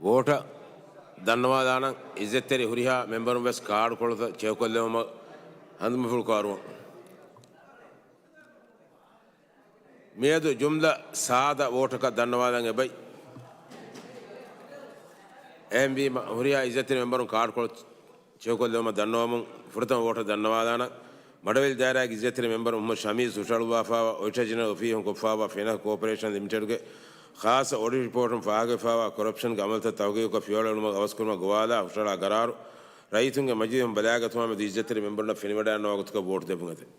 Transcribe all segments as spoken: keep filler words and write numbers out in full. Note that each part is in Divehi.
ވޯޓަށް ދަންނަވާލާނަން. އިއްޒަތްތެރި ހުރިހާ މެމްބަރުން ވެސް ކާޑުކޮޅުތައް ޗެކްކޮށްލެވުމަށް ހަނދުމަފުޅު ކާރުވަން. މިއަދު ޖުމްލަ ސާދަ ވޯޓަކަށް ދަންނަވާލަން އެބައި. އެހެންވީމަ، ހުރިހާ އިއްޒަތްތެރި މެމްބަރުން ކާޑުކޮޅު ޗެކްކޮށްލެވުމަށް ދަންނަވަމުން. ފުރަތަމަ ވޯޓަށް ދަންނަވާލާނަން. މަޑަވެލި ދާއިރާގެ އިއްޒަތްތެރި މެމްބަރު މުހައްމަދު ޝަމީސް ހުށަހަޅުއްވާފައިވާ އޮޑިޓަރ ޖެނެރަލް އޮފީހުން ކޮށްފައިވާ ފެނަކް ކޯޕަރޭޝަން ލިމިޓެޑްގެ ޚާއްޞަ އޮޑިޓް ރިޕޯޓުން ފާހަގަވެފައިވާ ކޮރަޕްޝަންގެ އަމަލުތައް ތަހުގީގުކޮށް ފިޔަވަޅުއެޅުމަށް އަވަސްކުރުމަށް ގޮވާލާ ހުށަހަޅާ ގަރާރު ރައްޔިތުންގެ މަޖިލީހުން ބަލާގަތުމާމެދު އިއްޒަތްތެރި މެމްބަރުންނަށް ފެނިވަޑައިގަންނަވާ ގޮތަކަށް ވޯޓު ދެއްވުން އެދެން.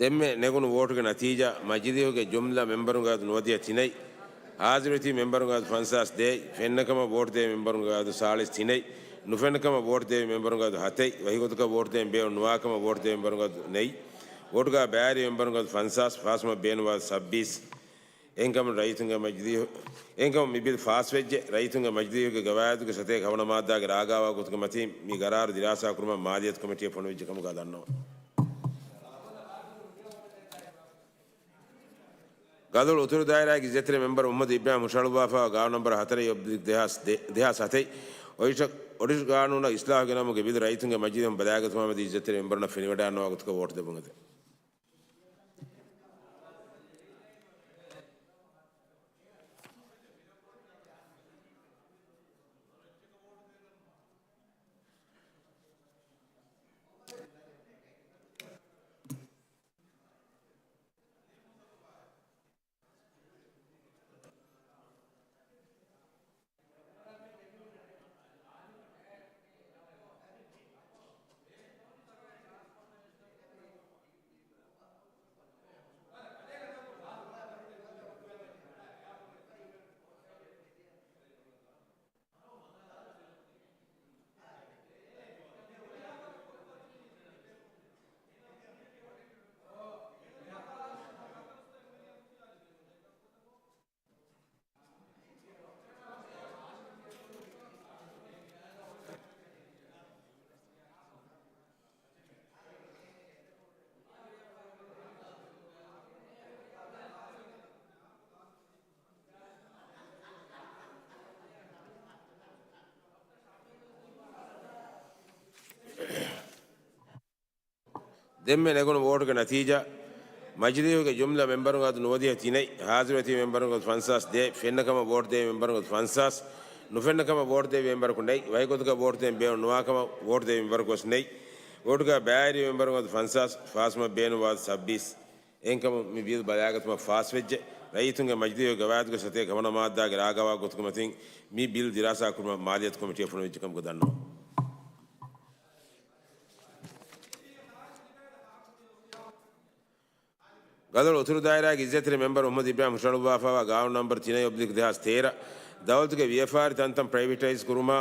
ދެންމެ ނެގުނު ވޯޓުގެ ނަތީޖާ، މަޖިލީހުގެ ޖުމްލަ މެމްބަރުންގެ އަދަދު ނުވަދިހަ ތިނެއް، ހާޒިރުވެތި މެމްބަރުންގެ އަދަދު ފަންސާސް ދޭއް، ފެންނަކަމަށް ވޯޓު ދޭ މެމްބަރުންގެ އަދަދު ސާޅީސް ތިނެއް، ނުފެންނަކަމަށް ވޯޓު ދޭ މެމްބަރުންގެ އަދަދު ހަތެއް، ވަކިގޮތަކަށް ވޯޓު ދޭން ބޭނުން ނުވާކަމަށް ވޯޓު ދޭ މެމްބަރުންގެ އަދަދު ނެތް، ވޯޓުގަ ބައިވެރި މެމްބަރުންގެ އަދަދު ފަންސާސް، ފާސްވުމަށް ބޭނުންވާ ސައްބީސް. އެހެންކަމުން ރައްޔިތުންގެ މަޖިލީހު، އެހެންކަމުން މި ބިލް ފާސްވެއްޖެ. ރައްޔިތުންގެ މަޖިލީހުގެ ގަވާއިދުގެ ސަތޭކަ ހަވަނަ މާއްދާގެ ރާގާވާ ގޮތުގެ މަތީން މި ގަރާރު ދިރާސާ ކުރުމަށް މާލިޔަތު ކޮމިޓީއަށް ފޮނުވިއްޖެ ކަމުގަ ދަންނަވަން. ގަދޮޅު އުތުރު ދާއިރާގެ އިއްޒަތްތެރި މެމްބަރު މުހައްމަދު އިބްރާހިމް ހުށަހަޅުއްވާފައިވާ ގާނޫނު ނަންބަރު ހަތަރެއް އޮބްލިކް ދެހާސް ދެ، ދެހާސް ހަތެއް، އޮޑިޓަށް، އޮޑިޓް ގާނޫނަށް އިސްލާހު ގެނައުމުގެ ބިލު ރައްޔިތުންގެ މަޖިލީހުން ބަލާގަތުމާމެދު އިއްޒަތްތެރި މެމްބަރުންނަށް ފެނިވަޑައިގަންނަވާ ގޮތަކަށް ވޯޓު ދެއްވުން އެދެން. ދެންމެ ނެގުނު ވޯޓުގެ ނަތީޖާ، މަޖިލީހުގެ ޖުމްލަ މެމްބަރުންގެ އަދަދު ނުވަދިހަ ތިނެއް، ހާޒިރުވެތި މެމްބަރުންގެ އަދަދު ފަންސާސް ދޭއް، ފެންނަކަމަށް ވޯޓު ދޭ މެމްބަރުންގެ އަދަދު ފަންސާސް، ނުފެންނަކަމަށް ވޯޓު ދޭ މެމްބަރަކު ނެތް، ވަކިގޮތަކަށް ވޯޓު ދޭ މެމްބަރަކު ނުވާކަމަށް ވޯޓު ދޭ މެމްބަރަކު ވެސް ނެތް. ވޯޓުގަ ބައިވެރި މެމްބަރުންގެ އަދަދު ފަންސާސް، ފާސްވުމަށް ބޭނުންވާ ސައްބީސް. އެހެންކަމުން މި ބިލް ބަލާގަތުމަށް ފާސްވެއްޖެ. ރައްޔިތުންގެ މަޖިލީހުގެ ގަވާއިދުގެ ސަތޭކަ ހަވަނަ މާއްދާގެ ރާގާވާ ގޮތުގެ މަތިން މި ބިލް ދިރާސާ ކުރުމަށް މާލިޔަތު ކޮމިޓީއަށް ފޮނުވިއްޖެ ކަމުގަ ދަންނަވަން. ގަދޮޅު އުތުރު ދާއިރާގެ އިއްޒަތްތެރި މެމްބަރު މުހައްމަދު އިބްރާހިމް ހުށަހަޅުއްވާފައިވާ ގާނޫނު ނަންބަރު ތިނެއް އޮބްލިކް ދެހާސް ތޭރަ، ދައުލަތުގެ ވިޔަފާރި ތަންތަން ޕްރައިވެޓައިޒް ކުރުމާ،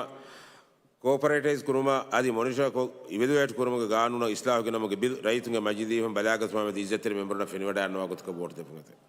ކޯޕަރޭޓައިޒް ކުރުމާ އަދި މޮނިޓަރކޮށް އިވެލުއޭޓް ކުރުމުގެ ގާނޫނަށް އިސްލާހު ގެނަމުގެ ބިލް ރައްޔިތުންގެ މަޖިލީހުން ބަލާގަތުމާމެދު އިއްޒަތްތެރި މެމްބަރުންނަށް ފެނިވަޑައިގަންނަވާ ގޮތަކަށް ވޯޓު ދެއްވުން އެދެން.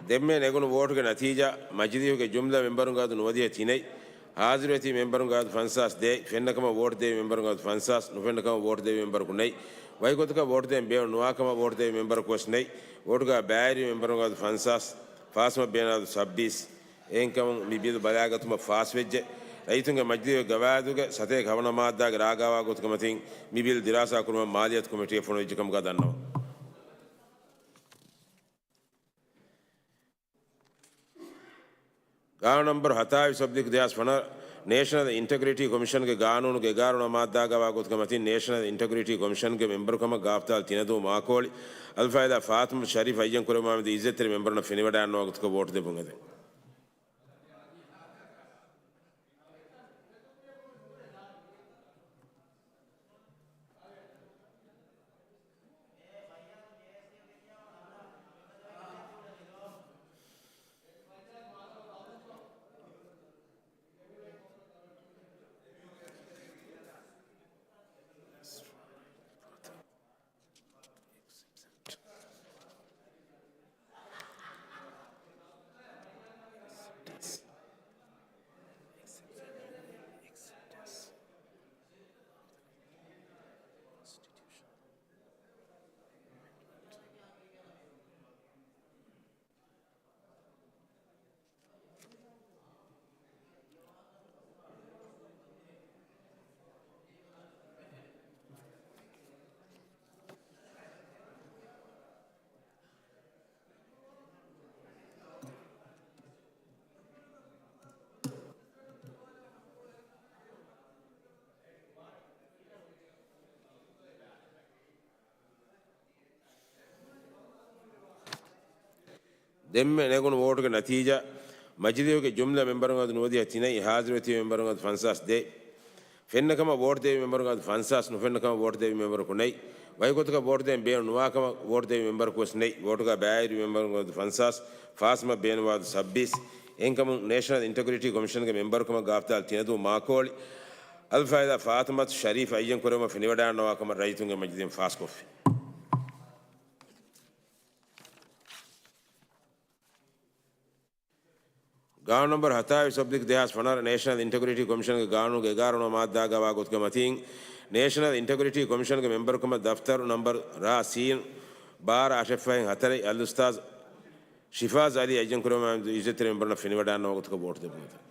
ދެންމެ ނެގުނު ވޯޓުގެ ނަތީޖާ، މަޖިލީހުގެ ޖުމްލަ މެމްބަރުންގެ އަދަދު ނުވަދިހަ ތިނެއް، ހާޒިރުވެތި މެމްބަރުންގެ އަދަދު ފަންސާސް ދޭއް، ފެންނަކަމަށް ވޯޓް ދެވި މެމްބަރުންގެ އަދަދު ފަންސާސް، ނުފެންނަކަމަށް ވޯޓް ދެވި މެމްބަރަކު ނެތް، ވަކި ގޮތަކަށް ވޯޓް ދޭން ބޭނުން ނުވާކަމަށް ވޯޓް ދެވި މެމްބަރަކު ވެސް ނެތް، ވޯޓުގަ ބައިވެރިވި މެމްބަރުންގެ އަދަދު ފަންސާސް، ފާސްކަމަށް ބޭނުން އަދަދު ސައްބީސް. އެހެންކަމުން މި ބިލް ބަލާގަތުމަށް ފާސްވެއްޖެ. ރައްޔިތުންގެ މަޖިލީހުގެ ގަވާއިދުގެ ސަތޭކަ ހަވަނަ މާއްދާގެ ރާގާވާ ގޮތުގެ މަތިން މި ބިލް ދިރާސާ ކުރުމަށް މާލިޔަތު ކޮމިޓީއަށް ފޮނުވެއްޖެ ކަމުގަ ދަންނަވަން. ގާނޫނު ނަމްބަރު ހަތާވީސް އޮބްލިކް ދެހާސް ފަނަރަ، ނޭޝަނަލް އިންޓެގްރިޓީ ކޮމިޝަންގެ ގާނޫނުގެ އެގާރަ ވަނަ މާއްދާގަ ވާ ގޮތުގެ މަތިން ނޭޝަނަލް އިންޓެގްރިޓީ ކޮމިޝަންގެ މެމްބަރުކަމަށް ގާފްތާލް ތިނަދޫ މާކޯޅި އަލްފާއިދާ ފާތިމަތު ޝަރީފް އައްޔަން ކުރެވުމާމެދު އިއްޒަތްތެރި މެމްބަރުންނަށް ފެނިވަޑައިގަންނަވާ ގޮތަކަށް ވޯޓު ދެއްވުން އެދެން. ދެންމެ ނެގުނު ވޯޓުގެ ނަތީޖާ، މަޖިލީހުގެ ޖުމްލަ މެމްބަރުން އަދަދު ނުވަދިހަ ތިނެއް، ހާޒިރުވެތި މެމްބަރުން އަދަދު ފަންސާސް ދޭއް، ފެންނަކަމަށް ވޯޓް ދެވި މެމްބަރުން އަދަދު ފަންސާސް، ނުފެންނަކަމަށް ވޯޓް ދެވި މެމްބަރަކު ނެތް، ވަކި ގޮތަކަށް ވޯޓް ދޭން ބޭނުން ނުވާކަމަށް ވޯޓް ދެވި މެމްބަރަކު ވެސް ނެތް، ވޯޓުގަ ބައިވެރި މެމްބަރުން އަދަދު ފަންސާސް، ފާސްކަމަށް ބޭނުންވާ އަދަދު ސައްބީސް. އެހެންކަމުން ނޭޝަނަލް އިންޓެގްރިޓީ ކޮމިޝަންގެ މެމްބަރުކަމަށް ގާފްތާލް ތިނަދޫ މާކޯޅި އަލްފާއިދާ ފާތިމަތު ޝަރީފް އައްޔަން ކުރެވުމަށް ފެނިވަޑައިގަންނަވާ ކަމަށް ރައްޔިތުންގެ މަޖިލީހުން ފާސްކޮށްފި. ގާނޫނު ނަމްބަރު ހަތާވީސް އޮބްލިކް ދެހާސް ފަނަރަ، ނޭޝަނަލް އިންޓެގްރިޓީ ކޮމިޝަންގެ ގާނޫނުގެ އެގާރަ ވަނަ މާއްދާގަ ވާ ގޮތުގެ މަތީން، ނޭޝަނަލް އިންޓެގްރިޓީ ކޮމިޝަންގެ މެމްބަރުކަމަށް ދަފްތަރު ނަމްބަރު ރ ސީން ބާރަ އަށެއްފަހެން ހަތަރެއް އަލްއުސްތާޒް ޝިފާޒް އަލީ އައްޔަން ކުރެވުމާމެދު އިއްޒަތްތެރި މެމްބަރުންނަށް ފެނިވަޑައިގަންނަވާ ގޮތަކަށް ވޯޓު ދެއްވުން އެދެން.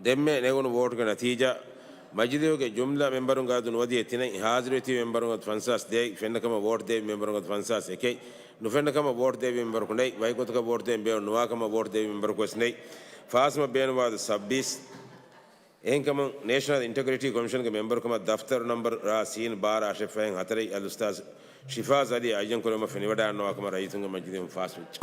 ދެންމެ ނެގުނު ވޯޓުގެ ނަތީޖާ، މަޖިލީހުގެ ޖުމްލަ މެމްބަރުންގެ އަދަދު ނުވަދިހަ ތިނެއް، ހާޒިރުވެތި މެމްބަރުންގެ އަދަދު ފަންސާސް ދޭއް، ފެންނަކަމަށް ވޯޓް ދެވި މެމްބަރުންގެ އަދަދު ފަންސާސް އެކެއް، ނުފެންނަކަމަށް ވޯޓް ދެވި މެމްބަރަކު ނެތް، ވަކި ގޮތަކަށް ވޯޓް ދޭން ބޭނުން ނުވާކަމަށް ވޯޓް ދެވި މެމްބަރަކު ވެސް ނެތް، ފާސްކަމަށް ބޭނުންވާ އަދަދު ސައްބީސް. އެހެންކަމުން، ނޭޝަނަލް އިންޓެގްރިޓީ ކޮމިޝަންގެ މެމްބަރުކަމަށް ދަފްތަރު ނަމްބަރު ރ ސީން ބާރަ އަށެއްފަހެން ހަތަރެއް އަލްއުސްތާޒް ޝިފާޒް އަލީ އައްޔަން ކުރެވުމަށް ފެނިވަޑައިގަންނަވާ ކަމަށް ރައްޔިތުންގެ މަޖިލީހުން ފާސްވެއްޖެ.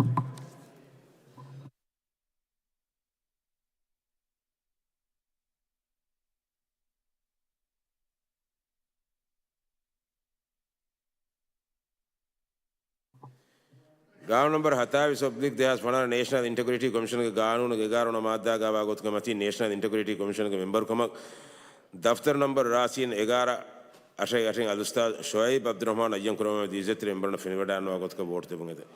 ގާނޫނު ނަމްބަރު ހަތާވީސް އޮބްލިކް ދެހާސް ފަނަރަ، ނޭޝަނަލް އިންޓެގްރިޓީ ކޮމިޝަންގެ ގާނޫނުގެ އެގާރަ ވަނަ މާއްދާގައިވާ ގޮތުގެ މަތީން، ނޭޝަނަލް އިންޓެގްރިޓީ ކޮމިޝަންގެ މެމްބަރުކަމަށް ދަފްތަރު ނަމްބަރު ރ ސީން އެގާރަ އަށެއް އަށިން އަލްއުސްތާޛު ޝުޢައިބް ޢަބްދުއްރަޙްމާން އައްޔަން ކުރުމަށް އެމެދު އިއްޒަތްތެރި މެމްބަރުންނަށް ފިނިވަޑައިގަންނަވާ ގޮތަކަށް ވޯޓް ދެއްވުން އެދެން.